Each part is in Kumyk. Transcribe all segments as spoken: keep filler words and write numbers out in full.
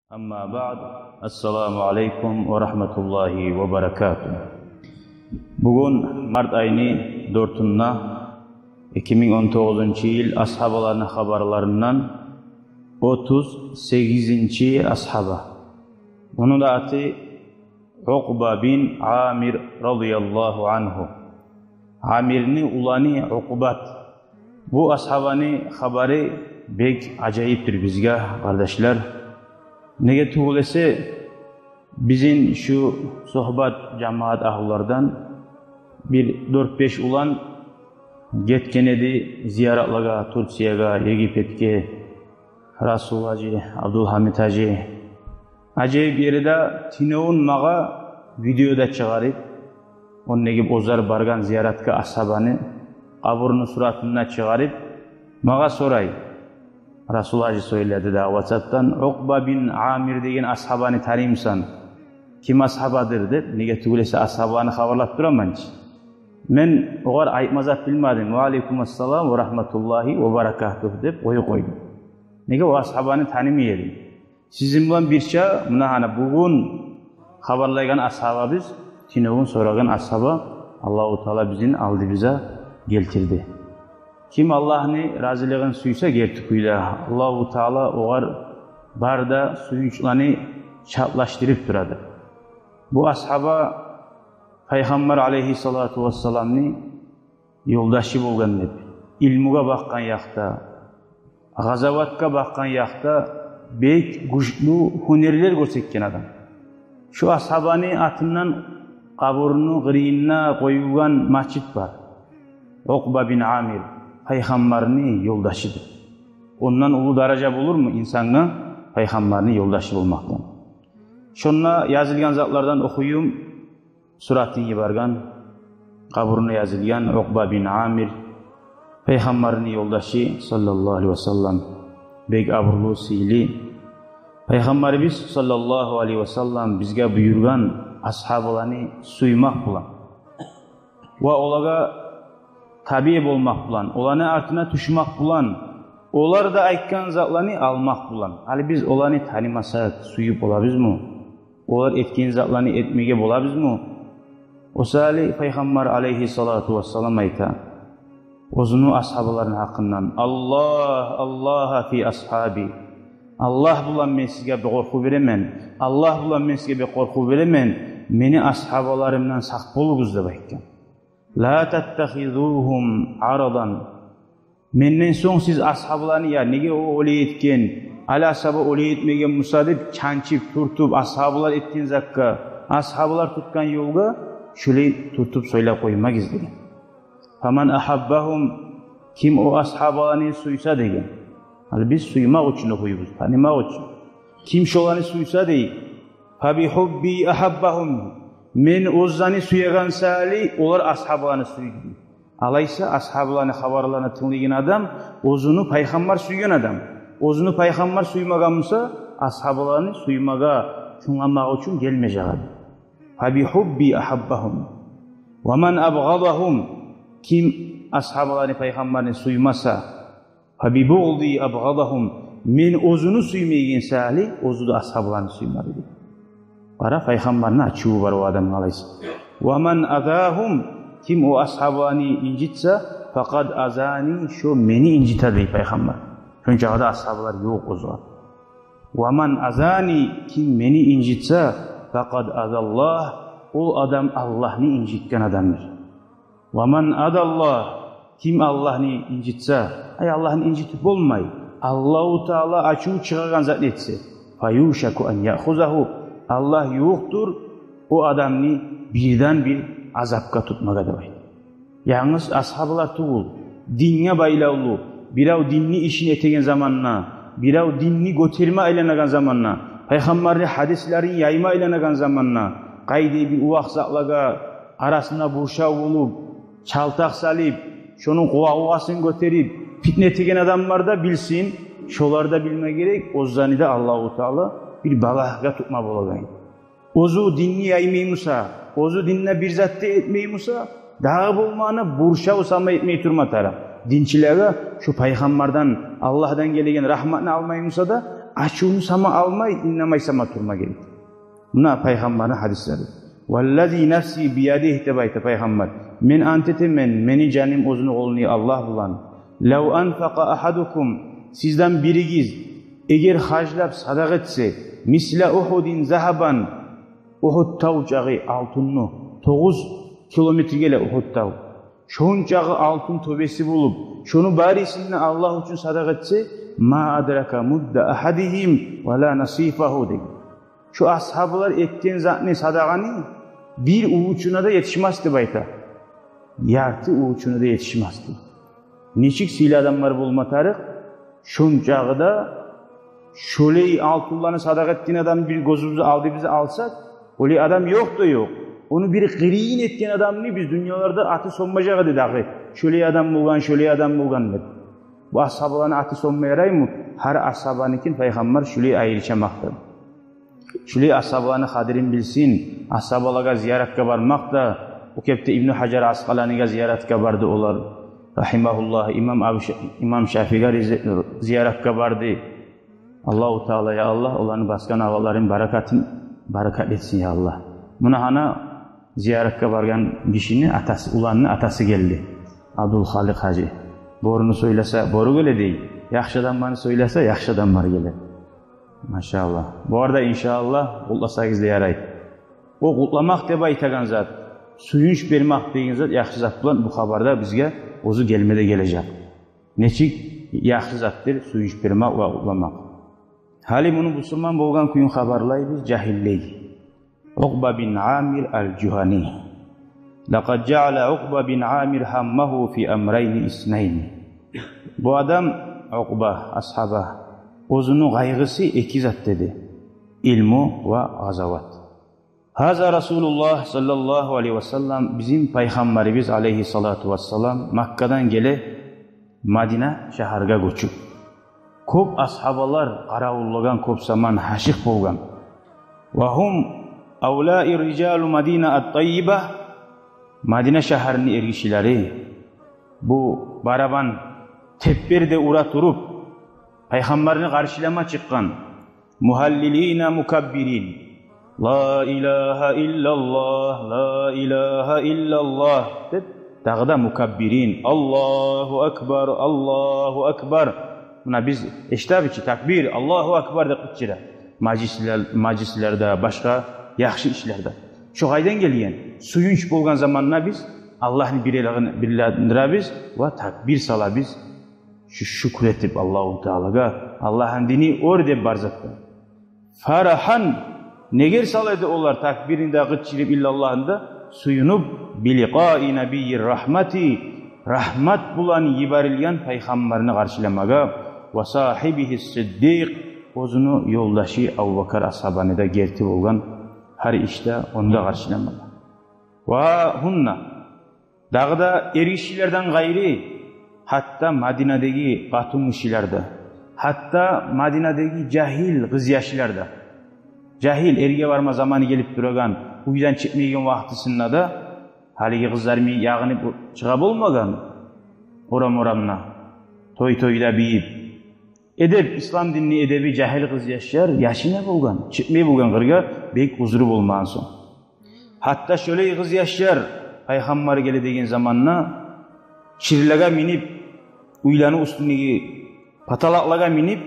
Амма баъд. Ассаламу алейкум ва рагьматуллагьи ва баракатугь. Бугюн март айны дёртюнде, эки минг он тогъузунчу йыл, асгьабаланы хабарларындан отуз сегизинчи асгьаба. Муну да аты Укъба бин Амир радияллагьу ангьу. Амирни уланы Укъбат. Бу асгьабаны хабары бек ажайыптыр бизге, къардашлар. Неге тюгюл эсе, бизин шу согьбат жамаат агьлулардан бир дёрт-беш улан гетген эди зияратлагъа Турциягъа, Египетге, Расул гьажи, Абдулгьамит гьажи. Ажайып ери де, тюнегюн магъа видео да чыгъарып, ондагъы оьзлер баргъан зияратгъа асгьабаны къабурну суратын да чыгъарып, магъа сорай. Расул гьажи сёйледи дагъы ватсапдан: «Укъба бин Амир деген асгьабаны таныймысан? Ким асгьабадыр?» — деп. Неге тюгюл эсе, асгьабаны хабарлап тураман чы. Мен огъар айтма зат билмедим. «Ва алейкум ассалам ва рагьматуллагьи ва баракатугь», — деп къоюп къойдум. Неге, о асгьабаны танымай эдим. Сизин булан бирче, муна гьана бугюн хабарлайгъан асгьабабыз, тюнегюн сорагъан асгьаба, Аллагьу Таала бизин алдыбызгъа гелтирди. Ким Аллагьны разилигин сюйсе герти кюйде, Аллагьу Таала огъар бары да сююнчланы чатлашдырып турады. Бу асгьаба Пайхаммар алейгьиссалату вассаламны ёлдашы болгъан деп, илмугъа бакъгъан якъда, гъазаватгъа бакъгъан якъда бек гючлю гьюнерлер гёрсетген адам. Шу асгьабаны атындан къабурну къырыйында къоюлгъан межит бар. Укъба бин Амир, Пайхаммарны ёлдашы деп. Ондан уллу даража болурму инсангъа Пайхаммарны ёлдашы болмакъдан? Шонда язылгъан затлардан охуюм. Суратын йиберген, къабурунда язылгъан Укъба бин Амир, Пайхаммарны ёлдашы, саллаллагьу алейгьи ва саллам, бек абурлу, сыйлы. Пайхаммарыбыз, саллаллагьу алейгьи ва саллам, бизге буюргъан асгьабаланы сюймакъ булан ва олагъа табиъ болмакъ булан, оланы артына тюшмек булан, олар да айтгъан затланы алмакъ булан. Гьали биз оланы танымасакъ, сююп болабызмы? Олар этген затланы этмеге болабызмы? О саялы Пайхаммар алейгьиссалату вассалам айта оьзюню асгьабаларыны гьакъындан: «Аллагь, Аллагь фи асгьаби». Аллагь булан мен сизге бир къоркъув беремен. Аллагь булан мен сизге бир къоркъув беремен. Мени асгьабаларымдан сакъ болугъуз деп айтгъан. «Ла таттахизугьум арадан». Менден сонг сиз асгьабаланы, я, неге о олай этген, гьали асгьаба олай этмеген буса деп чанчып, тюртюп, асгьабалар этген затгъа, асгьабалар тутгъан ёлгъа шолай тюртюп сёйлеп къоймагъыз деген. «Фаман агьаббагьум», ким о асгьабаланы сюйсе деген. Гьали биз сюймек учун охуйбуз, танымакъ учун. Ким шоланы сюйсе дей, «фабигьубби агьаббагьум», мен оьзлени сюеген саялы олар асгьабаланы сюйдю. Алайса, асгьабаланы хабарларына тынглайгъан адам оьзюню Пайхаммар сюйген адам. Оьзюню Пайхаммар сюймеген буса, асгьабаланы сюймеге, тынгламакъ учун гелмежек эди. «Фабигьубби агьаббагьум. Ва ман абгъадагьум», ким асгьабаланы, Пайхаммарны сюймесе, «фабибугъди абгъадагьум», мен оьзюню сюймейген саялы оьзю де асгьабаланы сюймеди. Къара, Пайхаммарны ачуву бар о адамгъа алайса. «Ва ман азагьум», ким о асгьабаланы инжитсе, «факъад азани», шо мени инжитеди дей Пайхаммар. Шончакъы да асгьабалар ёкъ оьзюне. «Ва ман азани», ким мени инжитсе, «факъад азаллагь», ол адам Аллагьны инжитген адамдыр. «Ва ман азаллагь», ким Аллагьны инжитсе, ай, Аллагьны инжитип болмай, Аллагьу Таала ачув чыгъаргъан затны этсе, «фаюшаку ан яъхузагьу», Аллагь ювукъдур о адамны бирден-бир азапгъа тутмагъа деп айта. Янгыз асгьабалар тюгюл, динге байлавлу, бирев динни ишин этеген заманда, бирев динни гётерме айланагъан заманда, Пайхаммарны гьадислерин яйма айланагъан заманда, къайда бир увакъ затлагъа арасында буршав болуп, чалтакъ салып, шону къувгъавасын гётерип, питне этеген адамлар да билсин, шолар да билме герек, оьзлени де Аллагьу Таала бир балагьгъа тутма болагъан. Оьзю динни яймай буса, оьзю динде бир зат да этмей буса, дагъы болмагъаны буршав сама этмей турма тарыкъ. Динчилеге шу Пайхаммардан, Аллагьдан гелеген рагьматны алмай буса да, ачувну сама алмай, иннемей сама турма герек. Муна Пайхаммарны гьадислери. «Валлази нафси биядигьи», — деп айта Пайхаммар. «Мен ант этемен, мени жаным оьзюню къолундагъы Аллагь булан. Лав анфакъа агьадукум, сизден биригиз, эгер харжлап, садагъа этсе, мисла Угьудин загьабан, Угьуд тав чакъы алтынны, тогъуз километрге геле Угьуд тав, шончакъы алтын тёбеси болуп, шону барисин де Аллагь учун садагъа этсе, ма адрака мудда агьадигьим ва ла насифагьу», — деген. Шо асгьабалар этген затны, садагъаны бир увучуна да етишмес деп айта. Ярты увучуна да етишмес деп. Нечик сыйлы адамлар болма тарыкъ, шончакъы да шолай алтынланы садагъа этген адамны бир гёзюбюзню алдыбызгъа алсакъ, олай адам ёкъ да ёкъ. Ону бир къырыйын этген адамны биз дюньяларда аты сонмажакъ эди дагъы. Шолай адам болгъан, шолай адам болгъан деп. Бу асгьабаланы аты сонма яраймы? Гьар асгьабаныкин Пайхаммар шолай айрыча макътады. Шолай асгьабаланы къадирин билсин. Асгьабалагъа зияратгъа бармакъ да, бу кепде Ибну Гьажар Аскъаланигъа зияратгъа барды олар, рагьимагьуллагь, имам Абу Ша-, имам Шафигъа риз-, зияратгъа барды. Аллагьу Таала, я Аллагь, оланы басгъан аваларын баракатын баракат этсин, я Аллагь. Муна гьана зияратгъа баргъан гишини атасы, уланны атасы гелди. Абдулхаликъ гьажи. Бёрюню сёйлесе, бёрю геле дей. Яхшы адамланы сёйлесе, яхшы адамлар геле. Машаллагь. Бу арада, иншаллагь, къутласагъыз да ярай. О къутламакъ деп айтагъан зат, сююнч бермек деген зат, яхшы зат булан бу хабар да бизге оьзю гелме де гележек. Нечик яхшы затдыр сююнч бермек ва къутламакъ. Гьали муну бусурман болгъан кюйюн хабарлайбыз жагьиллей. Укъба бин Амир ал-Жугьани. Лакъад жаъала Укъба бин Амир гьаммагьу фи амрайни иснайни. Бу адам, Укъба асгьаба, оьзюню къайгъысы эки затда эди: илму ва гъазават. Гьаза Расулуллагь саллаллагьу алайгьи ва саллам, бизин Пайхаммарыбыз алайгьиссалату вассалам Маккадан геле Мадина шагьаргъа гёчюп. Кёп асгьабалар къаравуллагъан, кёп заман гьашыкъ болгъан. Ва гьум авлаи рижалу Мадина ат-Тайиба, Мадина шагьарны эргишилери, бу барабан, теппер де ура туруп, Пайхаммарны къаршылама чыкъгъан. Мугьаллилина мукаббирин. Ла илагьа иллаллагь, ла илагьа иллаллагь деп, дагъы да мукаббирин. Аллагьу акбар, Аллагьу акбар. Муна биз эшитебиз чи, такбир, Аллагьу акбар деп къычыра. Мажлислер, мажлислерде, башгъа яхшы ишлерде. Шо къайдан гелген? Сююнч болгъан заманда биз Аллагьны бирлигин билдиребиз ва такбир салабыз. Шу-, шюкюр этип Аллагьу Таалагъа, Аллагьны дини оьр деп бар затда. Фарагьан, неге сала эди олар такбирни де, къычырып иллаллагьны да, сююнюп, биликъаи набийир рагьмати, рагьмат булан йиберилген Пайхаммарны къаршыламагъа, ва сагьибигьи сиддикъ, оьзюню ёлдашы Абубакар асгьабаны да герти болгъан гьар ишде, ону да къаршыламагъа. Ва гьунна, дагъы да эргишилерден къайры, гьатта Мадинадагъы къатынгишилер де, гьатта Мадинадагъы жагьил къызъяшлар да, жагьил, эрге барма заманы гелип турагъан, уьйден чыкъмайгъан вакътисинде де, гьалиги къызлар йимик ягъынып чыгъа болмагъан, орам-орамда, той-тойда бийип. Эдеп, ислам динни эдеби, жагьил къызъяшлар яшына болгъан, чыкъмай болгъан къыргъа, бек узру болмагъан сонг. Гьатта шолай къызъяшлар Пайхаммар геле деген заманда чирлеге минип, уьйлени уьстюндеги паталакълагъа минип,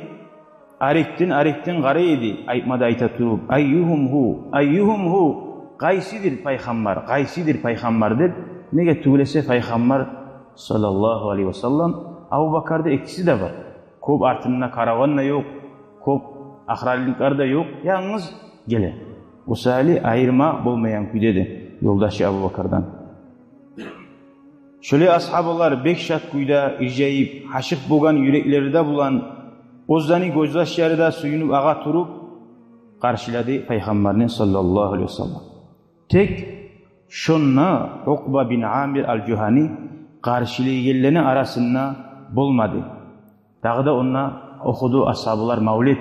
арекден-арекден къарай эди, айтма да айта туруп: «Айюгьум гьу, айюгьум гьу?» Къайсыдыр Пайхаммар, къайсыдыр Пайхаммар деп. Неге тюгюл эсе, Пайхаммар саллаллагьу алайгьи ва саллам, Абубакарда экиси де бар. Кёп артында караван да ёкъ, кёп охранниклер де ёкъ, янгыз геле. О саялы айырма болмайгъан кюйде эди ёлдашы Абубакардан. Шолай асгьабалар бек шат кюйде, иржайып, гьашыкъ болгъан юреклери де булан, оьзлени гёзъяшлары да сююнюп агъа туруп, къаршылады Пайхаммарны саллаллагьу алайгьи ва саллам. Тек шонда Укъба бин Амир ал-Жугьани къаршылайгъанланы арасында болмады. Дагъы да онда охуду асгьабалар мавлет.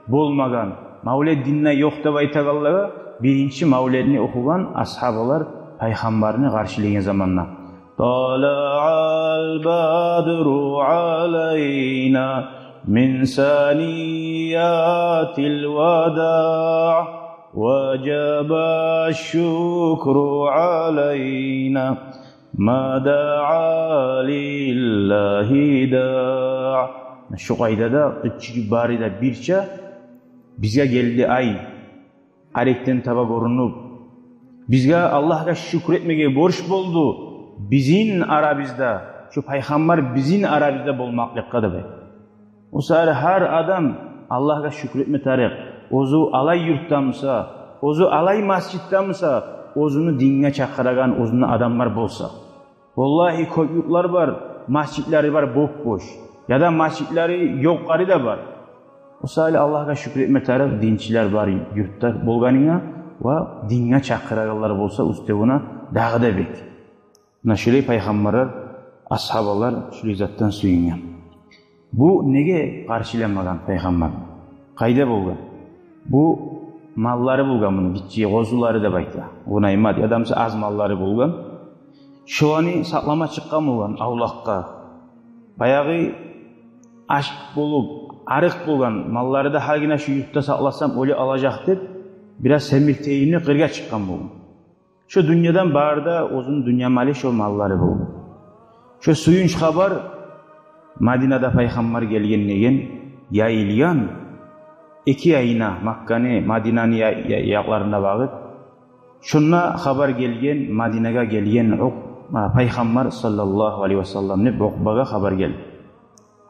Болмагъан, мавлет динде ёкъ деп айтагъанлагъа, биринчи мавлетни охугъан асгьабалар Пайхаммарны къаршылайгъан заманда. Талаъал бадру алайна من ثنيات الوداع وجب الشكر علينا ما دعا لله داع. Шу къайдада къычырып бары да бирче бизге гелди ай. Арекден таба гёрюнюп, бизге Аллагьгъа шюкюр этмеге борч болду бизин арабызда, шу пайхаммар бизин арабызда болмакълыкъгъа деп айта. О саялы гьар адам Аллагьгъа шюкюр этме тарыкъ. Оьзю алай юртда буса, оьзю алай межитде буса, оьзюню динге чакъырагъан оьзюню адамлар болса. Валлагьи, кёп юртлар бар, межитлери бар боп-бош, яда межитлери ёкълары да бар. О саялы Аллагьгъа шюкюр этме тарыкъ динчилер бар юртда болгъангъа ва динге чакъырагъанлар болса уьстевюне дагъы да бек. Муна шулай пайхаммарлар, асгьабалар шулай затдан сююнген. Бу неге къаршыламагъан пайхаммар? Къайда болгъан? Бу маллары болгъан муну, гиччи къозулары деп айта. Гъунаймат, яда буса аз маллары болгъан. Шоланы сакълама чыкъгъан болгъан авлакъгъа. Баягъы ач болуп, арыкъ болгъан маллары да, гьагьына шу юртда сакъласам оьле алажакъ деп, бираз семиртейим деп къыргъа чыкъгъан болгъан. Шо дюньядан бары да оьзюню дюнья малы шо маллары болгъан. Шо сююнч хабар Мадинада пайхаммар гелген деген яйылгъан. Эки янына, Макканы, Мадинаны я-, я-, якъларына багъып. Шонда хабар гелген, Мадинагъа гелген Укъ-, а, пайхаммар саллаллагьу алайгьи васаллам деп Укъбагъа хабар гелди.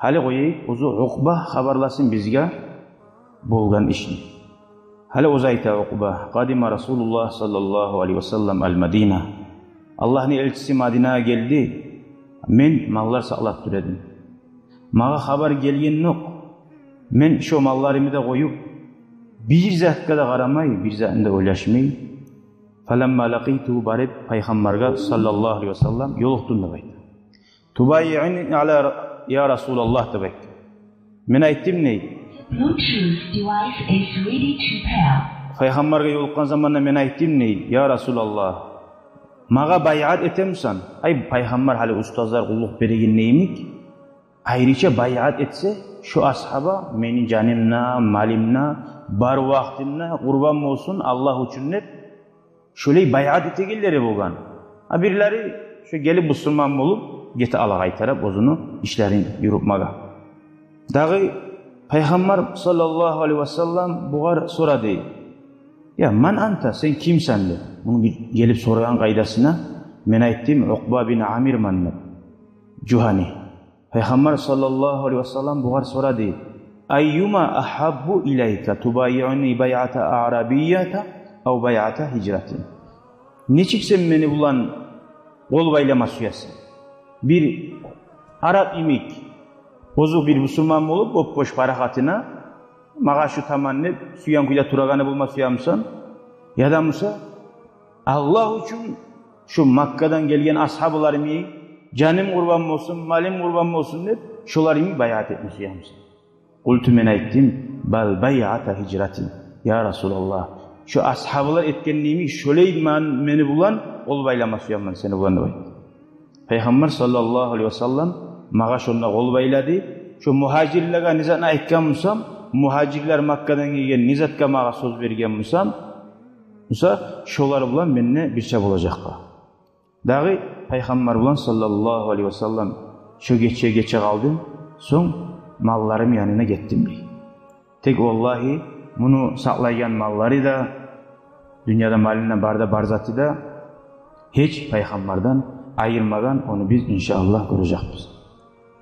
Гьали къояйыкъ, оьзю Укъба хабарласын бизге болгъан ишни. Гьали оьзю айта Укъба: قدم رسول الله صلى الله عليه وسلم المدينة. Аллагьны элчиси Мадинагъа гелди. Мен маллар сакълап тура эдим. Магъа хабар гелген ёкъ. Мен шо малларымны да къоюп, бир затгъа да къарамай, бир затны да ойлашмай, فلما لقيته, барып пайхаммаргъа саллаллагьу алайгьи васаллам ёлукъдум деп айта. تبايعني على يا رسول الله деп айтды. Мен айтдым дей. Bluetooth device is ready to pair. Пайхаммаргъа ёлукъгъан заманда мен айтдым дей: «Я Расулаллагь, магъа байъат этемисен?» Ай, пайхаммар гьали устазлар къуллукъ береген йимик, айрыча байъат этсе, шо асгьаба: «Мени жаным да, малым да, бар вакътим де къурбан болсун Аллагь учун», – деп, шолай байъат этегенлери болгъан. А бирлери шо гелип бусурман болуп гете ала къайтарып оьзюню ишлерин юрютмеге. Дагъы пайхаммар саллаллагьу алайгьи васаллам бугъар сорады: «Я, من أنت, сен кимсен?» – деп. Муну бир гелип сорагъан къайдасына мен айтдым: «Укъба бин Амирман», – деп, Жугьани. Пайхаммар саллаллагьу алайгьи васаллам бугъар сорады: «أيما أحب إليك تبايعني بيعة أعرابية أو بيعة هجرة؟» Нечик сен мени булан къол байлама сюесен? Бир араб йимик, оьзю бир бусурман болуп, боп-бош парахатына, магъа шу таман деп, сюйген кюйде турагъаны болма сюемисен? Яда буса Аллагь учун шу Маккадан гелген асгьабаларымы, жаным къурбан болсун, малым къурбан болсун деп, шоларымы байъат этме сюемисен? قلت, мен айтдым: «بل بيعة هجرة, я Расулаллагь. Шо асгьабалар этген йимик, шолай мен, мени булан къол байлама сюемен сени булан», – деп айтдым. Пайхаммар саллаллагьу алайгьи васаллам магъа шонда къол байлады. Шо мугьажирлеге не затны айтгъан бусам, мугьажирлер Маккадан гелген не затгъа магъа сёз берген бусам, буса, шолар булан мен де бирче болажакъман. Дагъы пайхаммар булан саллаллагьу алайгьи васаллам шо гече гече къалдым, сонг малларым янына гетдим дей. Тек, валлагьи, муну сакълайгъан маллары да, дюньяда малы да, бары да бар заты да гьеч пайхаммардан айырмагъан, ону биз, иншааллагь, гёрежекбиз.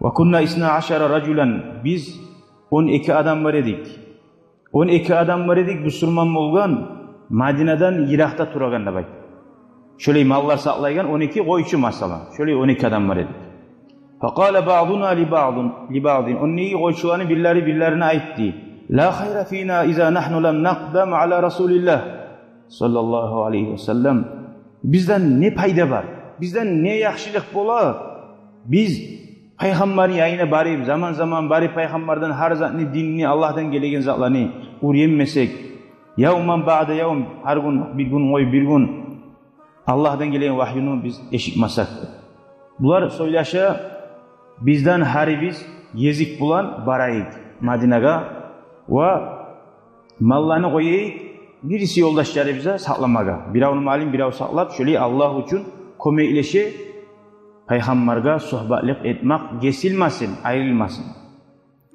وكنا اثنا عشر رجلا, биз он эки адам бар эдик. Он эки адам бар эдик, бусурман болгъан, Мадинадан йыракъда турагъан деп айта. Шолай маллар сакълайгъан он эки къойчу, масала. Шолай он эки адам бар эдик. فقال بعضنا لبعض, لبعض. Ондагъы къойчуланы бирлери бирлерине айтды: «لا خير فينا إذا نحن لم نقدم على رسول الله صلى الله عليه وسلم». Бизден не пайда бар? Бизден не яхшылыкъ бола? Биз пайхаммарны янына барып, заман-заман барып, пайхаммардан гьар затны, динни, Аллагьдан гелеген затланы уьйренмесек, يوما بعد يوم, гьар гюн, бир гюн къой, бир гюн, Аллагьдан гелген вагьюну биз эшитмесек. Булар сёйлеше, бизден гьарибиз гезик булан барайыкъ Мадинагъа ва малланы къояйыкъ бириси ёлдашларыбызгъа сакъламагъа. Биревню малын бирев сакълап, шолай Аллагь учун кёмеклеше, Пайхаммаргъа сугьбатлыкъ этмек гесилмесин, айрылмасын.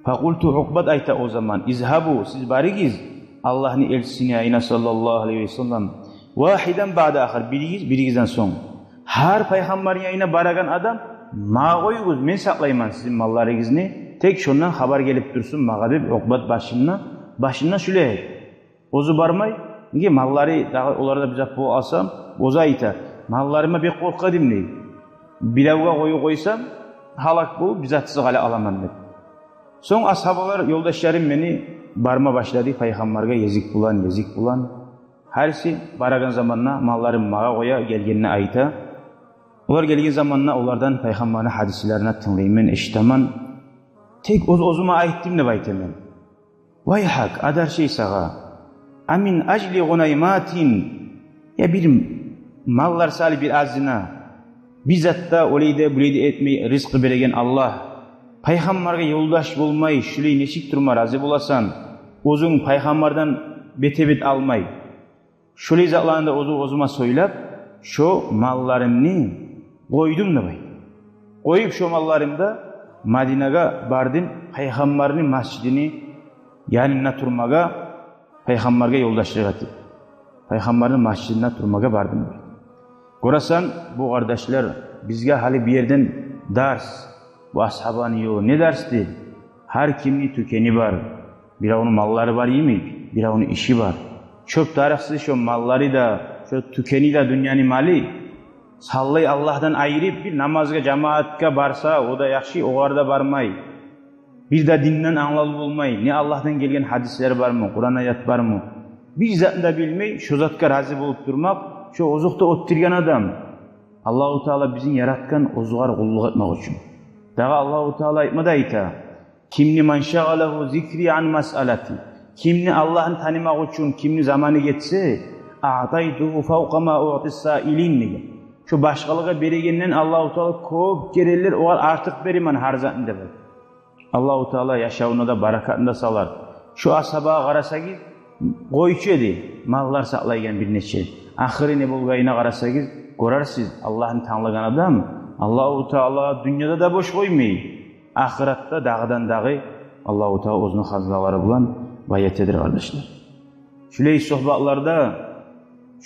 Факъулту, Укъбат айта о заман: «Изгьабу, сиз барыгъыз Аллагьны элчисини янына, саллаллагьу алайгьи ва саллам, вагьидан баъда ахар, биригиз биригизден сонг. Гьар пайхаммарны янына барагъан адам, магъа къоюгъуз, мен сакълайман сизин малларыгъызны, тек шондан хабар гелип турсун магъа», — деп, Укъбат башында, башында шулай айта. Оьзю бармай, неге, маллары дагъы, олар да бир зат болуп къалса, оьзю айта: «Малларыма бек къоркъа эдим, — дей. — Биревге къоюп къойсам, гьалак болуп, бир затсыз къала аламан», — деп. Сонг асгьабалар, ёлдашларым мени, барма башлады Пайхаммаргъа гезик булан, гезик булан. Гьариси барагъан заманда малларын магъа къоя, гелгенде айта. Олар гелген заманда олардан Пайхаммарны гьадислерине тынглайман, эшитемен. Тек оьз-оьзюме айтдым деп айтаман: «Вайгьак, адаршай сагъа. Амин ажли гъунайматин, я бир маллар салып, бир азына, бир зат да олай да, булай да этмей ризкъы береген Аллагь, Пайхаммаргъа ёлдаш болмай, шулай нечик турма рази боласан? Оьзюнг Пайхаммардан бете-бет алмай». Шолай затланы да оьзю-оьзюме сёйлеп, шо малларымны къойдум деп айта. Къоюп шо малларымны да, Мадинагъа бардым, Пайхаммарны масжидини янында турмагъа, Пайхаммаргъа ёлдашлыкъ этип, Пайхаммарны масжидинде турмагъа бардым деп айта. Гёресен, бу, къардашлар, бизге гьали бу ерден дарс, бу асгьабаны ёлу не дарсды? Гьар кимни тюкени бар, биревню маллары бар йимик, биревню иши бар. Чёп тарыкъсыз шо маллары да, шо тюкени де, дюньяны малы. Савлай Аллагьдан айрып, бир намазгъа, жамаатгъа барса, о да яхшы, огъар да бармай. Бир де динден англавлу болмай, не Аллагьдан гелген гьадислер бармы, Къуран аят бармы, бир затны да билмей, шо затгъа рази болуп турмакъ, шо озокъда олтургъан адам. Аллагьу Таала бизин яратгъан оьзюгер къуллукъ этмек учун. Дагъы Аллагьу Таала айтма да айта: «Кимни, ман шагъалагьу зикри ан масъалати». Кимни Аллагьны танымакъ учун кимни заманы гетсе, «аътайтугьу фавкъа ма уътис саилин», — деген. Шо башгъалагъа берегенден Аллагьу Таала кёп керенлер огъар артыкъ беремен гьар затны деп айта. Аллагьу Таала яшавуна да баракатны да салар. Шо асгьабагъа къарасагъыз, къойчу эди маллар сакълайгъан бир нече. Ахыры не болгъанына къарасагъыз, гёрерсиз, Аллагьны таныгъан адам Аллагьу Таала дюньяда да бош къоймай, ахыратда дагъыдан-дагъы Аллагьу Таала оьзюню хазналары булан бай этедир, къардашлар. Шулай сугьбатларда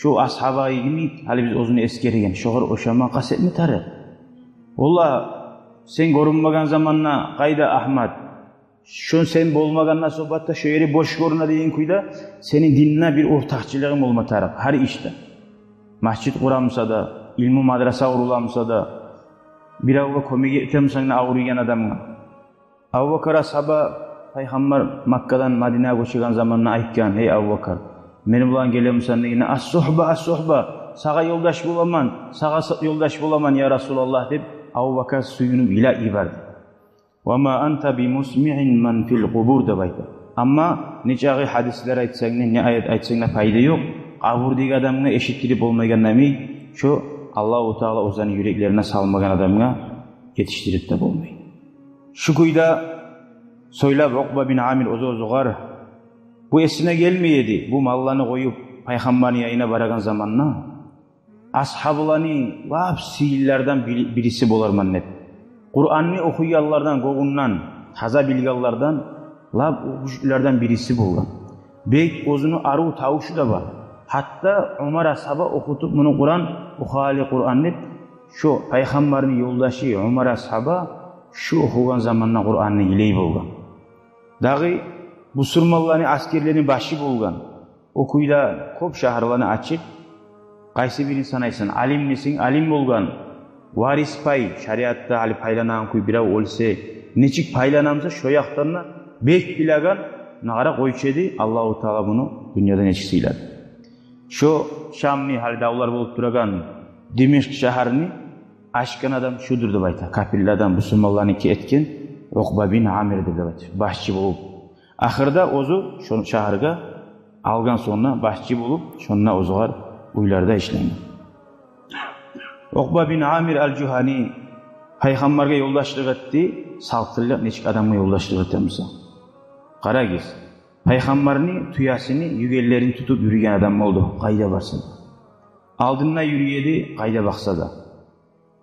шо асгьаба йимик, гьали биз оьзюн эсгерген, шогъар ошама къаст этме тарыкъ. Валлагь, сен гёрюнмеген заманда къайда Агьмат? Шо сен болмагъанда сугьбатда шо ери бош гёрюне деген кюйде сени динде бир ортакъчылыгъынг болма тарыкъ гьар ишде. Масжид къурамуса да, илму мадраса къуруламуса да, биревге кёмек этемусанг да авруйгъан адамгъа. Абубакар асгьаба, Пайхаммар Маккадан Мадинагъа гёчеген заманда айтгъан: «Гьей Абубакар, мени булан гелемусен?» — дегенде: «Ас-сугьба, ас-сугьба, сагъа ёлдаш боламан, сагъа с-, ёлдаш боламан, я Расулаллагь», — деп, Абубакар сююнюп йылап йиберди. «Ва ма анта би мусмиин ман фил къубур», — деп айта. Амма нечакъы гьадислер айтсанг да, не аят айтсанг да пайда ёкъ. Къабурдагъы адамгъа эшитдирип болмайгъан йимик, шо Аллагьу Таала оьзюню юреклерине салмагъан адамгъа етишдирип де болмай. Шу кюйде сёйлеп Укъба бин Амир оьз-оьзюгер, бу эсине гелмей эди, бу малланы къоюп, Пайхаммарны янына барагъан заманда асгьабаланы лап сыйлылардан бири-, бириси боларман деп. Къуранны охуйгъанлардан, гёнгюнден, таза билгенлерден, лап гючлюлерден бириси болгъан. Бек оьзюню арив тавушу да бар. Гьатта Умар асгьаба охутуп муну Къуран, охуй гьали Къуран деп, шо Пайхаммарны ёлдашы Умар асгьаба шо охугъан заманда Къуранны йылай болгъан. Дагъы бусурманланы аскерлерини башы болгъан. О кюйде кёп шагьарланы ачып, къайсы бирин санайсан, алим десенг, алим болгъан, варис пай, шариатда гьали пайланагъан кюй, бирев оьлсе, нечик пайланамуса, шо якъдан да бек билеген, нагъара къойчу эди, Аллагьу Таала муну дюньяда нечик сыйлады. Шо Шамны, гьали давлар болуп турагъан Димишкъ шагьарны ачгъан адам шудур деп айта. Капирлерден бусурманланыки этген Укъба бин Амирдир деп айта. Башчы болуп, ахырда оьзю шо шагьаргъа алгъан сонг да, башчы болуп, шонда оьзюгер уьйлерде ишлеген. Укъба бин Амир ал-Жугьани Пайхаммаргъа ёлдашлыкъ этди, салтыллыкъ нечик адамгъа ёлдашлыкъ эте буса. Къарагъыз, пайхаммарны тюесини югенлерин тутуп юрюген адам болду, къайда барса да. Алдында юрюй эди, къайда бакъса да.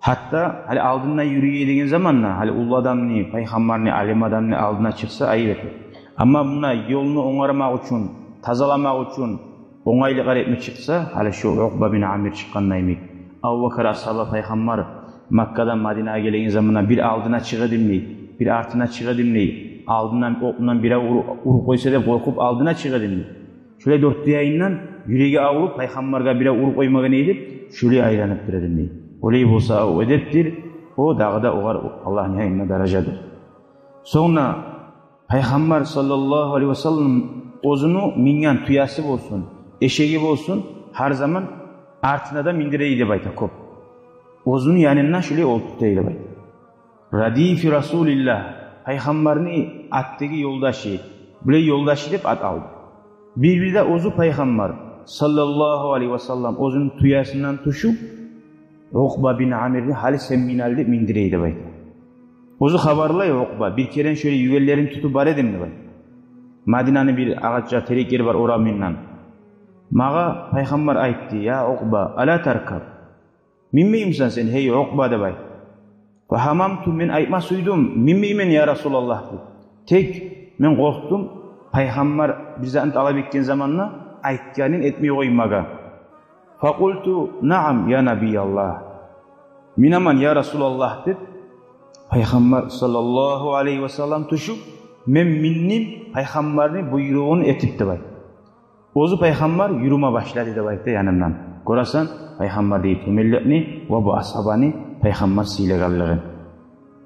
Гьатта гьали алдында юрюй эди деген заманда, гьали уллу адамны, пайхаммарны, алим адамны алдына чыкъса, айып эте. Амма муна ёлну онгармакъ учун, тазаламакъ учун онгайлыкълар этме чыкъса, гьали шу Укъба бин Амир чыкъгъанда йимик. Абубакар асгьаба, пайхаммар Маккадан Мадинагъа гелеген заманда бир алдына чыгъа эдим дей, бир артына чыгъа эдим дей. Алдындан, окъундан бирев ур-, уруп къойса деп къоркъуп алдына чыгъа эдим дей. Шолай дёрт де янындан юреги авруп, пайхаммаргъа бирев уруп къоймагъан эди деп, шолай айланып тура эдим дей. Олай болса, о эдепдир, о дагъы да огъар Аллагьны янында даражадыр. Сонг да пайхаммар саллаллагьу алайгьи васаллам оьзюню минген тюеси болсун, эшеги болсун, гьар заман артына да миндире эди деп айта кёп. Оьзюню янында шолай олтурта эди деп айта. Радифи Расулиллагь, пайхаммарны аттагъы ёлдашы, булай ёлдашы деп ат алды. Бир-бирде оьзю пайхаммар саллаллагьу алайгьи васаллам оьзюню тюесинден тюшюп, Укъба бин Амирни гьали сен мине деп миндире эди деп айта. Оьзю хабарлай Укъба, бир керен шолай югенлерин тутуп бара эдим деп айта. Мадинаны бир агъач, терек ер бар орамындан. Магъа пайхаммар айтды: «Я Укъба, ала таркаб? Минмеймисен сен, гьей Укъба?» — деп айтды. Фагьамамту, мен айтма сюйдюм: «Минмеймен, я Расулаллагь», — деп. Тек мен къоркъдум, пайхаммар бир затны талап этген заманда айтгъанын этмей къоймагъа. Факъулту: «Наам, я Набияллагь. Минемен, я Расулаллагь», — деп, пайхаммар саллаллагьу алайгьи васаллам тюшюп, мен миндим, пайхаммарны буйругъун этип деп айта. Оьзю пайхаммар юрюме башлады деп айта янымдан. Гёресен, пайхаммардагъы тюменликни ва бу асгьабаны пайхаммар сыйлагъанлыгъын.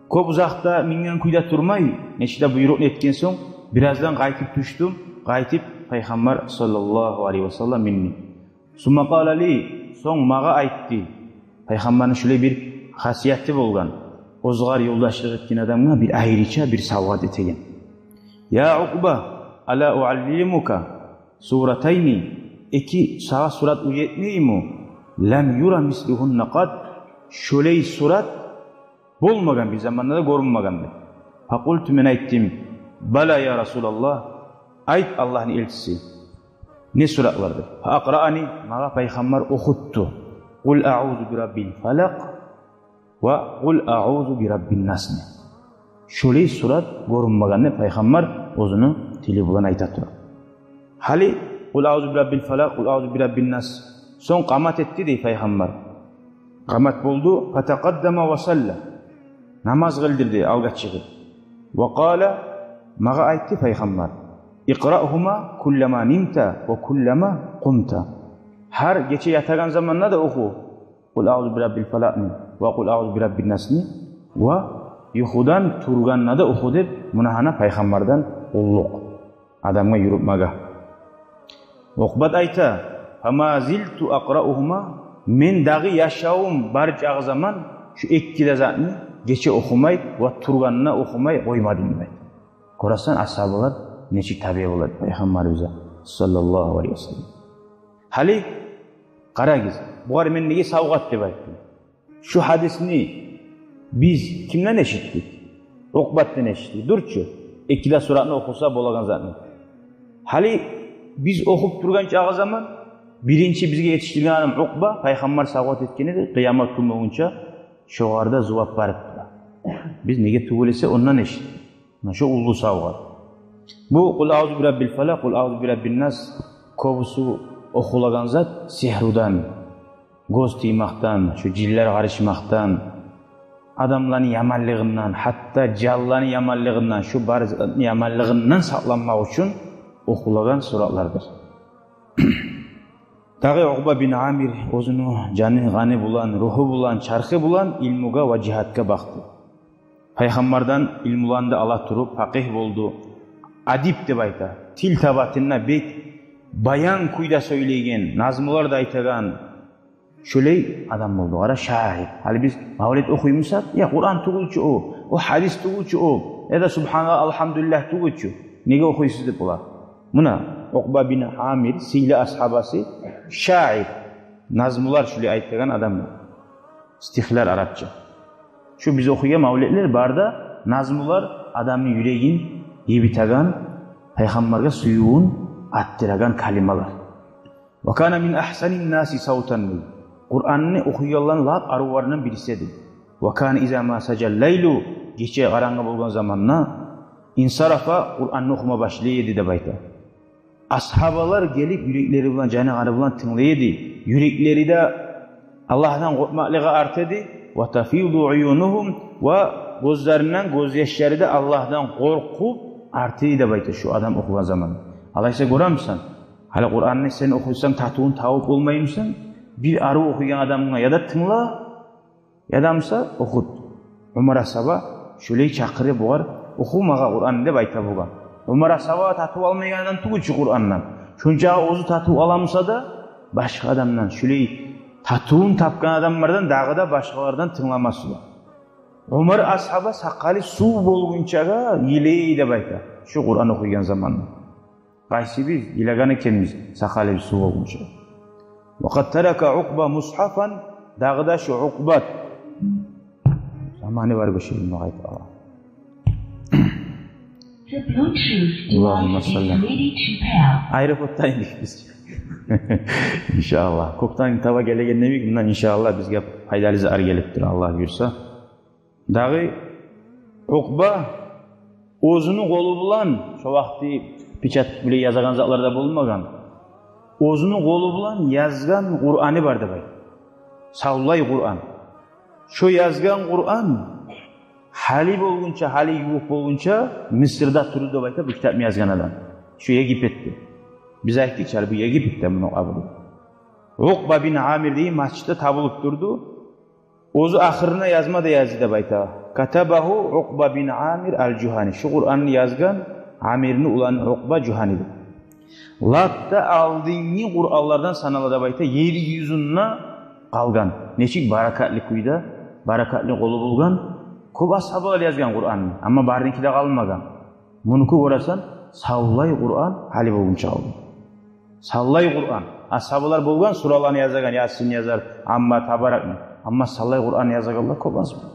Кёп узакъда минген кюйде турмай, нечик де буйрукъну этген сонг, бираздан къайтып тюшдюм, къайтып пайхаммар саллаллагьу алайгьи васаллам минди. Сумма къала ли, сонг магъа айтды. Пайхаммарны шулай бир хасияты болгъан. Оьзюгер ёлдашлыкъ этген адамгъа бир айрыча бир савгъат этеген. Я Укъба, ала уаллимука суратайни, эки сагъа сурат уьйретмейимми? Лам юра мислугьунна къат, шолай сурат болмагъан, бир заманда да гёрюнмеген деп. Факъулту, мен айтдым: «Бала, я Расулаллагь, айт, Аллагьны элчиси, не суратлар?» — деп. Фаакъраани, магъа пайхаммар охутду. Къул аузу бираббил фалакъ ва къул аузу бираббин насны. Шолай сурат гёрюнмеген деп пайхаммар оьзюню тили булан айта тура. Гьали къул аузу бираббил фалакъ, къул аузу бираббин нас. Сонг къамат этди дей пайхаммар. Къамат болду, фатакъаддама ва салла. Намаз къылдырды алгъа чыгъып. Ва къала, магъа айтды пайхаммар: «Икъраъгьума куллама нимта ва куллама къумта». Гьар гече ятагъан заманда да оху. Къул аузу бираббил фалакъны ва къул аузу бираббин насны ва юхудан тургъанда да оху деп, муна гьана пайхаммардан къуллукъ адамгъа юрютмеге. Укъбат айта: «Фама зилту акъраъугьума», мен дагъы яшавум бар чакъы заман шу эки де затны гече охумай ва тургъанда охумай къоймадым деп айта. Гёресен, асгьабалар нечик табиъ болады пайхаммарыбызгъа саллаллагьу алайгьи васаллам. Гьали къарагъыз, бугъар мен неге савгъат деп айтдым? Шу гьадисни биз кимден эшитдик? Укъбатдан эшитдик. Дюр чю, эки де суратны охуса болагъан затны. Гьали биз охуп тургъан чакъы заман биринчи бизге етишдирген адам Укъба, пайхаммар савгъат этген эди, къыямат гюн болгъунча шогъар да зувап барып тура. Биз неге тюгюл эсе ондан эшитдик. Муна шу уллу савгъат. Бу къул аузу бираббил фалакъ, къул аузу бираббин нас кёбюсю охулагъан зат сигьрудан, гёз тиймекден, шу жинлер къарышмакъдан, адамланы яманлыгъындан, гьатта жанланы яманлыгъындан, шу бар затны яманлыгъындан сакъланмакъ учун охулагъан суратлардыр. Дагъы Укъба бин Амир оьзюню жаны-къаны булан, ругьу булан, чархы булан илмугъа ва жигьатгъа бакъды. Пайхаммардан илмуланы да ала туруп, факъигь болду. Адип деп айта, тил табатында бек баян кюйде сёйлейген, назмулар да айтагъан, шолай адам болду. Къара, шаир. Гьали биз мавлет охуймусакъ, я Къуран тюгюл чю о, о гьадис тюгюл чю о, я да Субгьаналлагь, Алгьамдулиллагь тюгюл чю, неге охуйсуз деп олар. Муна Укъба бин Амир, сыйлы асгьабасы, шаир. Назмулар шулай айтагъан адам. Стихлер арапча. Шу биз охуйгъан мавлетлер бары да назмулар, адамны юрегин ебитеген, пайхаммаргъа сюювюн артдырагъан калималар. «Ва кана мин агьсанин наси савтан», — дей. Къуранны охуйгъанланы лап арувларындан бириси эди. «Ва кана иза ма сажа лайлу», гече къарангы болгъан заманда, «инсарафа», Къуранны охума башлай эди деп айта. Асгьабалар гелип, юреклери булан, жаны-къаны булан тынглай эди. Юреклери де Аллагьдан къоркъмакълыгъы арта эди. «Ва тафиду уюнугьум», ва гёзлеринден гёзьяшлары да Аллагьдан къоркъуп арта эди деп айта шу адам охугъан заман. Алайса, гёремисен, гьали Къуранны сен охусанг, татывун табып болмаймысан? Бир арив охуйгъан адамгъа я да тынгла, я да буса охут. Умар асгьаба шолай чакъыра бугъар: «Оху магъа Къуран», — деп айта бугъар. Умар асгьаба татыв алмайгъан адам тюгюл чю Къурандан. Шончакъы оьзю татыв ала буса да, башгъа адамдан, шолай татывун тапгъан адамлардан, дагъы да башгъалардан тынгламас эди. Умар асгьаба сакъалы сув болгъунчагъа йылай деп айта шу Къуран охуйгъан заманда. Къайсы биз йылагъан экенбиз сакъалыбыз сув болгъунча? «Ва къад тарака Укъба мусгьафан», дагъы да шу Укъбат. Заманы бар гёшерин магъа айтып ала. The Bluetooth Аллагьумма device is салли. Ready to pair. Аэропортда эдик биз. Иншааллагь. Кёкден таба гелеген демек, мундан иншааллагь бизге пайдалы зат гелип тура, Аллагь буюрса. Дагъы Укъба оьзюню къолу булан, шо вакъти печать булан язагъан затлар да болмагъан, оьзюню къолу булан язгъан Къураны бар деп айта. Савлай Къуран. Шо язгъан Къуран гьали болгъунча, гьали ювукъ болгъунча Мисрда турду деп айта, бу китапны язгъан адам. Шо Египетде. Биз айтдыкъ чы, бу Египетде муну къабуру. Укъба бин Амир деген масжитде табылып турду. Оьзю ахырына язма да язды деп айта. «Катабагьу Укъба бин Амир ал-Жугьани». Шу Къуранны язгъан Амирни уланы Укъба Жугьани деп. Лап да алдынгъы Къуранлардан санала деп айта, ер юзюнде къалгъан. Нечик баракатлы кюйде, баракатлы къолу болгъан. Кёп асгьабалар язгъан Къуранны, амма барыники де къалмагъан. Мунуки, гёресен, савлай Къуран гьали болгъунча къалды. Савлай Къуран. Асгьабалар болгъан сураланы язагъан, Ясин язар, Амма, Табаракны. Амма савлай Къуран язагъанлар кёп аз болгъан.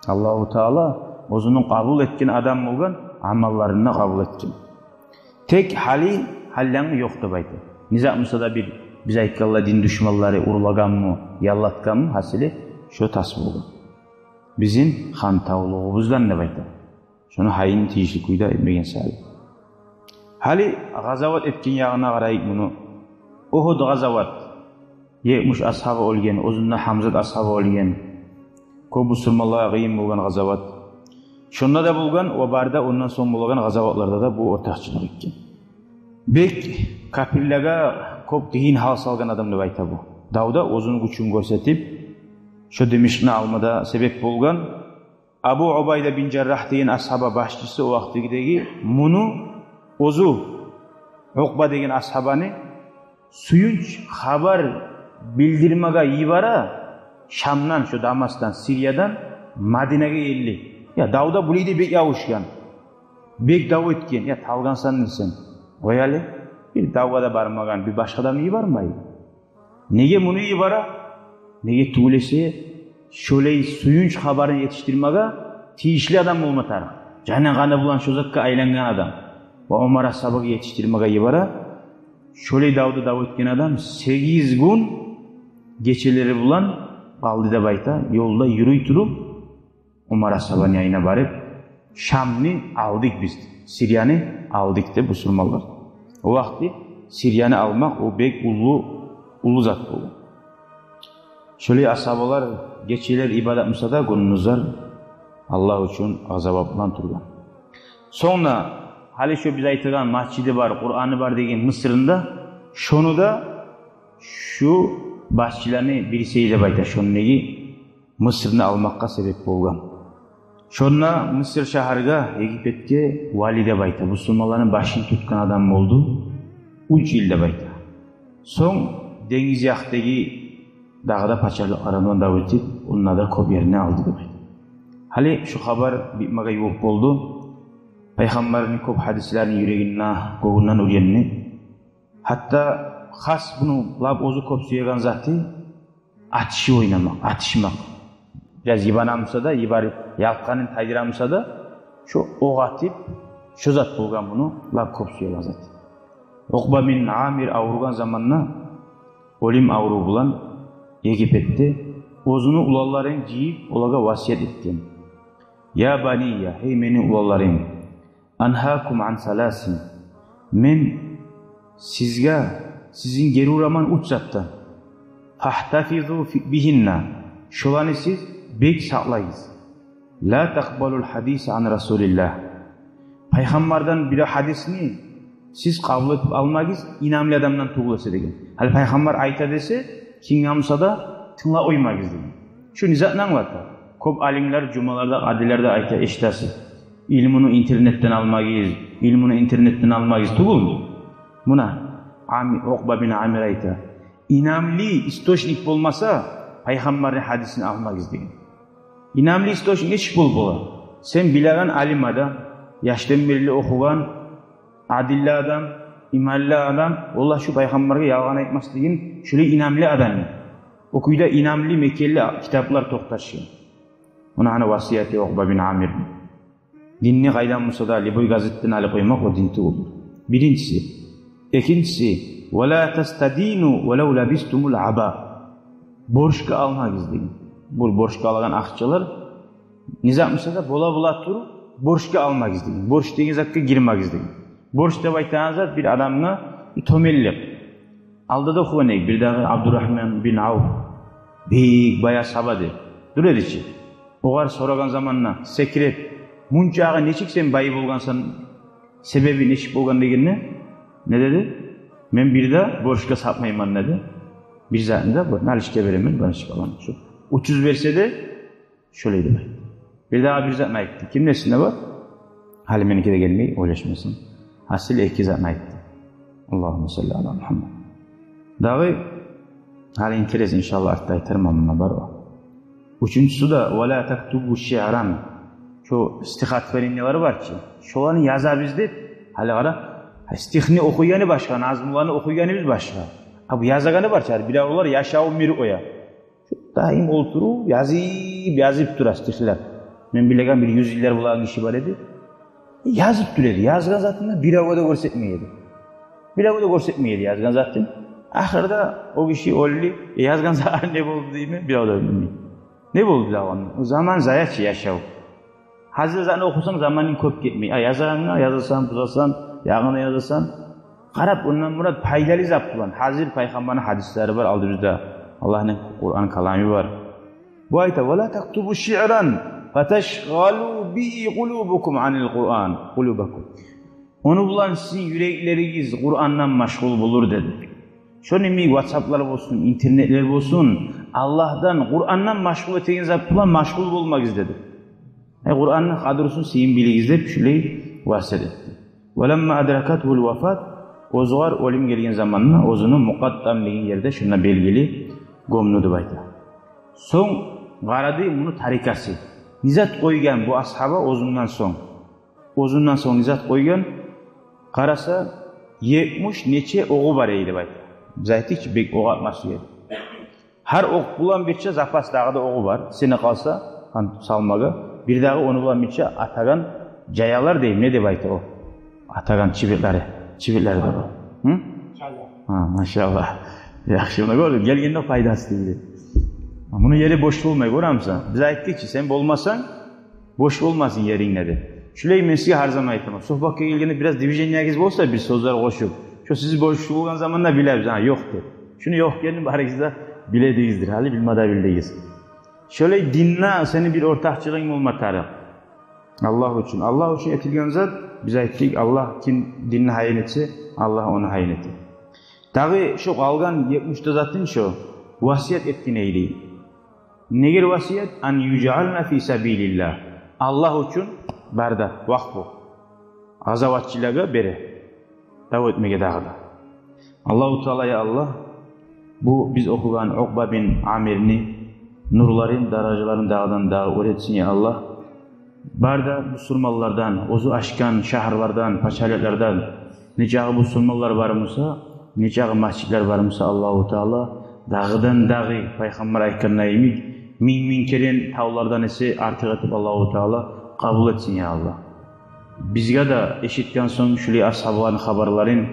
Аллагьу Таала оьзюню къабул этген адам болгъан, амалларын да къабул этген. Тек гьали, гьаллангы ёкъ деп айта. Не зат буса да бир, биз айтгъанлай, дин душманлары урлагъанмы, яллатгъанмы, гьасили, шо тас болгъан. Бизин хантавлугъубуздан деп айта. Шону гьайын тийишли кюйде этмеген саялы. Гьали къазават этген ягъына къарайыкъ муну. Угьуд къазават. Етмиш асгьаба оьлген, оьзюнде Гьамзат асгьаба оьлген. Кёп бусурманлагъа къыйын болгъан къазават. Шонда да болгъан, ва бары да ондан сонг болагъан къазаватларда да бу ортакъчылыкъ этген. Бек капирлеге кёп къыйын гьал салгъан адам деп айта бу. Давда оьзюню гючюн гёрсетип, шо Димишкъны алмада себеп болгъан. Абу Убайда бин Жаррагь деген асгьаба башчысы о вакътидеги, муну оьзю Укъба деген асгьабаны сююнч хабар билдирмеге йибере Шамдан, шо Дамасдан, Сириядан Мадинагъа ерли. Я, давда булай да бек ябушгъан, бек дав этген. Я, талгъансан десем, къой гьали, бир давгъа да бармагъан бир башгъа адамны йибермей. Неге муну йибере? Неге тюгюл эсе, шолай сююнч хабарын етишдирмеге тийишли адам болма тарыкъ. Жаны-къаны булан шо затгъа айлангъан адам. Ва Умар асгьабагъа етишдирмеге йибере. Шолай давда дав этген адам сегиз гюн гечелери булан къалды деп айта. Ёлда юрюй туруп, Умар асгьабаны янына барып: «Шамны алдыкъ биз, Сирияны алдыкъ», — деп бусурманлар. О вакъти Сирияны алмакъ, о бек уллу, уллу зат болгъан. Шолай асгьабалар гечелер ибадат буса да, гюндюзлер Аллагь учун къазават булан тургъан. Сонг да гьали шо биз айтагъан масжиди бар, Къураны бар деген Мысырында, шону да шу башчыланы бириси деп айта, шондагъы Мысырны алмакъгъа себеп болгъан. Шонда Мысыр шагьаргъа, Египетге вали деп айта, бусурманланы башын тутгъан адам болду уьч йыл деп айта. Сонг денгиз якъдагъы дагъы да пачалыкъларындан дав этип, онда да кёп ерни алды деп айта. Гьали шу хабар битмеге ювукъ болду. Пайхаммарны кёп гьадислерин юрегинден, гёнгюнден уьйренди. Гьатта хас муну лап оьзю кёп сюеген заты атышып ойнамакъ, атышмакъ. Бираз йыбана буса да, йиберип, ялкъанын тайдыра буса да, шо окъ атып, шо зат болгъан муну лап кёп сюеген зат. Укъба бин Амир авругъан заманда, оьлюм аврув булан, Египетде оьзюню уланларын жыйып, олагъа васият этген: «Я банийя, гьей мени уланларым, ангьакум ан саласин. Мен сизге, сизин гери ураман уьч затдан. Фагьтафизу фи-, бигьинна. Шоланы сиз бек сакълагъыз. Ла такъбалул гьадиса ан Расулиллагь. Пайхаммардан бир гьадисни сиз къабул этип алмагъыз, инамлы адамдан тюгюл эсе», — деген. Гьали пайхаммар айта десе, кимге буса да тынглап къоймагъыз деген. Шу не затны англата? Кёп алимлер жумаларда, къадилерде айта, эшитесиз: «Илмуну интернетден алмагъыз, илмуну интернетден алмагъыз», — тюгюлмю? Муна, Ами-, Укъба бин Амир айта: «Инамлы источник болмаса, пайхаммарны гьадисин алмагъыз», — деген. Инамлы источник нечик болуп бола? Сен билеген алим адам, яшдан берли охугъан, адилли адам, иманлы адам, олар шу пайхаммаргъа ялгъан айтмас деген, шулай инамлы адам. О кюйде инамлы, мекенли китаплар токъташгъан. Муна аны васияты Укъба бин Амирни. Динни къайдан буса да, любой газетден алып къоймакъ о дин тюгюл. Биринчиси. Экинчиси, «Ва ла тастадину ва лав лабистумул аба». Борчгъа алмагъыз деген. Бу борчгъа алагъан акъчалар, не зат буса да, бола-бола туруп, борчгъа алмагъыз деген. Борч деген затгъа гирмегиз деген. Борч деп айтагъан зат бир адамгъа тёбенлик. Алда да охугъан эдик, бирдагъы Абдурагьман бин Авф, бек бай асгьаба деп. Дюр эди чи. Огъар сорагъан заманда секиреп: «Мунчагъы нечик сен бай болгъансан, себеби нечик болгъан?» — дегенде, не деди? «Мен бир де борчгъа сатмайман, — деди. — Бир затны да бу наличка беремен, борчгъа аламан». Шу уьч юз берсе де, шолай деп айтды. Бирдагъы бир затны айтды. Кимни эсинде бар? Гьали меники де гелмей, ойлашмасын. Гьасили эки затны айтды. Аллагьумма салли ала Мугьаммад. Дагъы гьали интерес, иншаллагь, артда айтарман, мунда бар о. Уьчюнчюсю де, «Ва ла тактубу шиъран». Шо стихотворениелер бар чы, шоланы язабыз деп. Гьали къара, стихни охуйгъаны башгъа, назмуланы охуйгъаныбыз башгъа. А бу язагъаны бар чы, гьали биревлер яшавун берип къоя. Шо даим олтуруп, язып, язып тура стихлер. Мен билеген бир юз йыллар болагъан гиши бар эди. Язып тура эди. Язгъан затын да биревге де гёрсетмей эди. Биревге де гёрсетмей эди язгъан затын. Ахырда о гиши оьлдю. Э, язгъан зат не болду деймен, бирев де билмей. Не болду дагъы ону? О заман зая чы яшав. Гьазир затны охусанг, заманынг кёп гетмей. А язагъангъа язасан, бузасан, ягъына язасан. Къарап, ондан мурат пайдалы зат булан. Гьазир пайхаммарны гьадислери бар алдыбызда. Аллагьны Къуран каламы бар. Бу айта: «Ва ла тактубу шиъран фаташгъалу бигьи къулубакум анил Къуран, къулубакум». Ону булан сизин юреклеригиз Къурандан машгъул болур, деди. Шону йимик ватсаплар болсун, интернетлер болсун, Аллагьдан, Къурандан машгъул этеген зат булан машгъул болмагъыз, деди. Э, Къуранны къадрусун сизин билигиз деп шулай васият этди. «Ва ламма адракатгьул вафат», оьзюгер оьлюм гелген заманда, оьзюню Мукъаттам деген ерде, шунда белгили, гёмдю деп айта. Сонг къарады муну тарикасы. Не зат къойгъан бу асгьаба оьзюнден сонг? Оьзюнден сонг не зат къойгъан? Къараса, етмиш нече огъу бар эди деп айта. Биз айтдыкъ чы, бек окъ атма сюе эди. Гьар окъ булан бирче запас дагъы да огъу бар. Сени къалса, гьан салмагъа. Бирдагъы ону булан бирче атагъан жаялар дейми, не деп айта о? Атагъан чыбыкълары. Чыбыкълары да бар. Гьы? Жая. Гьа, машаллагь. Яхшы, муна гёрдюнг, гелгенде пайдасы тийди. Муну ери бош болмай, гёремисен? Биз айтдыкъ чы, сен болмасанг, бош болмасын еринг, деди. Шулай мен сизге гьар заман айтаман. Сухбатгъа гелгенде бираз движениягъыз болса, бир сёзлер къошуп, шо сиз бош болгъан заманда билебиз, гьа, ёкъ деп. Шуну ёкъ экенин барыгъыз да биле эдигиздир. Гьали билме де билдигиз. Шолай динде сени бир ортакъчылыгъынг болма тарыкъ. Аллагь учун. Аллагь учун этилген зат, биз айтдыкъ, Аллагь ким динни гьайын этсе, Аллагь ону гьайын эте. Дагъы шо къалгъан етмиш де затын шо васият этген эди. Негер васият? «Ан южъална фи сабилиллагь». Аллагь учун бары да, вакъфу. Къазаватчылагъа бере. Дав этмеге дагъы да. Аллагьу Таала, я Аллагь, бу биз охугъан Укъба бин Амирни нурларын, даражаларын дагъыдан дагъы оьр этсин, я Аллагь. Бары да бусурманлардан, оьзю ачгъан шагьарлардан, пачалыкълардан, нечакъы бусурманлар бар буса, нечакъы межитлер бар буса, Аллагьу Таала дагъыдан дагъы, пайхаммар айтгъандай йимик, минг-минг керен тавлардан эсе артыкъ этип Аллагьу Таала къабул этсин, я Аллагь. Бизге де эшитген сонг шулай асгьабаланы хабарларын,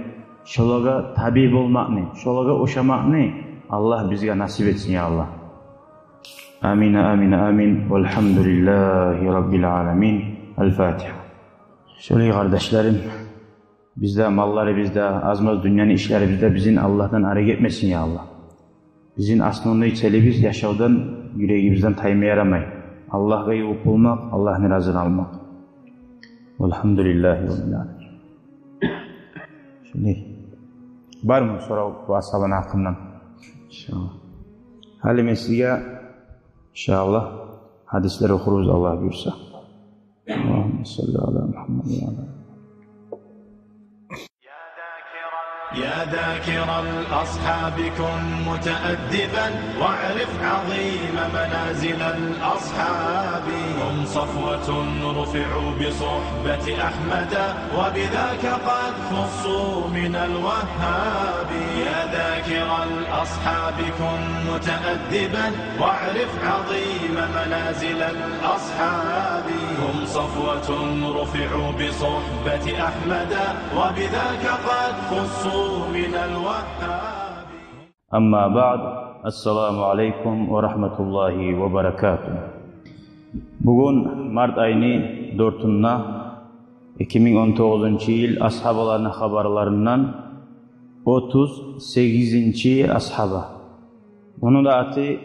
шолагъа табиъ болмакъны, шолагъа ошамакъны Аллагь бизге насип этсин, я Аллагь. Амин, амин, амин. Валгьамдулиллагьи раббил аламин. Аль-Фатигьа. Шолай, къардашларым, бизде малларыбыз да, аз-маз дюньяны ишлерибиз де бизин Аллагьдан арек этмесин, я Аллагь. Бизин основной целибиз яшавдан, юрегибизден таймагъа ярамай. Аллагьгъа ювукъ болмакъ, Аллагьны разилигин алмакъ. Валгьамдулиллагьи раббил аламин. Шолай. Бармы сорав бу асгьабаны гьакъындан? Иншаллагь. Гьали мен сизге, иншаллагь, гьадислер охурбуз, Аллагь буюрса. Аллагьумма салли аля Мухаммад ва аля. يا ذاكر الأصحاب كن متأدبا، واعرف عظيم منازل الأصحاب. هم صفوة رفعوا بصحبة أحمد، وبذاك قد خصوا من الوهاب. يا ذاكر الأصحاب كن متأدبا، واعرف عظيم منازل الأصحاب. هم صفوة رفعوا بصحبة أحمد، وبذاك قد خصوا من الوهاب. أما بعد، السلام عليكم ورحمة الله وبركاته. Бугюн март айны дёртюнде, эки минг он тогъузунчу йыл, асгьабаланы хабарларындан отуз сегизинчи асгьаба. Ону да аты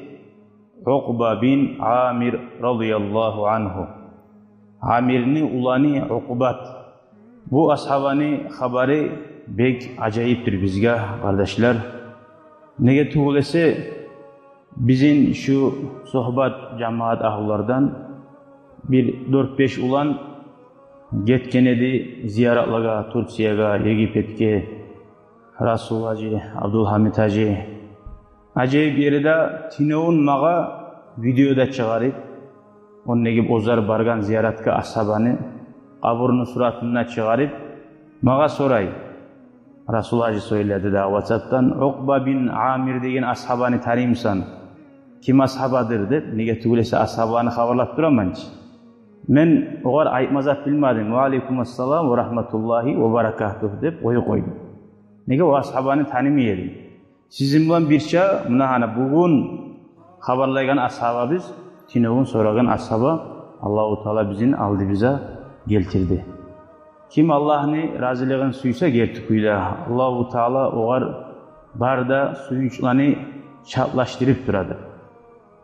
Укъба бин Амир радияллагьу ангьу. Амирни уланы Укъбат. Бу асгьабаны хабары бек ажайыптыр бизге, къардашлар. Неге тюгюл эсе, бизин шу согьбат жамаат агьлулардан бир дёрт-беш улан гетген эди зияратлагъа, Турциягъа, Египетге, Расул гьажи, Абдулгьамит гьажи. Ажайып ери де, тюнегюн магъа видео да чыгъарып, ондагъы оьзлер баргъан зияратгъа асгьабаны къабурну суратын да чыгъарып, магъа сорай. Расул гьажи сёйледи дагъы ватсапдан, Укъба бин Амир деген асгьабаны таныймысан? Ким асгьабадыр деп, неге тюгюл эсе асгьабаны хабарлап тураман чы. Мен огъар айтма зат билмедим. Ва алейкум ассалам ва рагьматуллагьи ва баракатугь деп къоюп къойдум. Неге, о асгьабаны танымай эдим. Сизин булан бирче, муна гьана бугюн хабарлайгъан асгьабабыз, тюнегюн сорагъан асгьаба, Аллагьу Таала бизин алдыбызгъа гелтирди. Ким Аллагьны разилигин сюйсе герти кюйде, Аллагьу Таала огъар бары да сююнчлени чатлашдырып турады.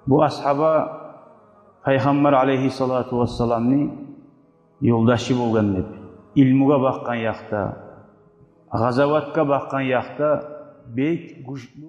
Бу асгьаба Пайхаммар алейгьиссалату вассаламны ёлдашы болгъан деп, илмугъа бакъгъан якъда, гъазаватгъа бакъгъан якъда бек гючлю.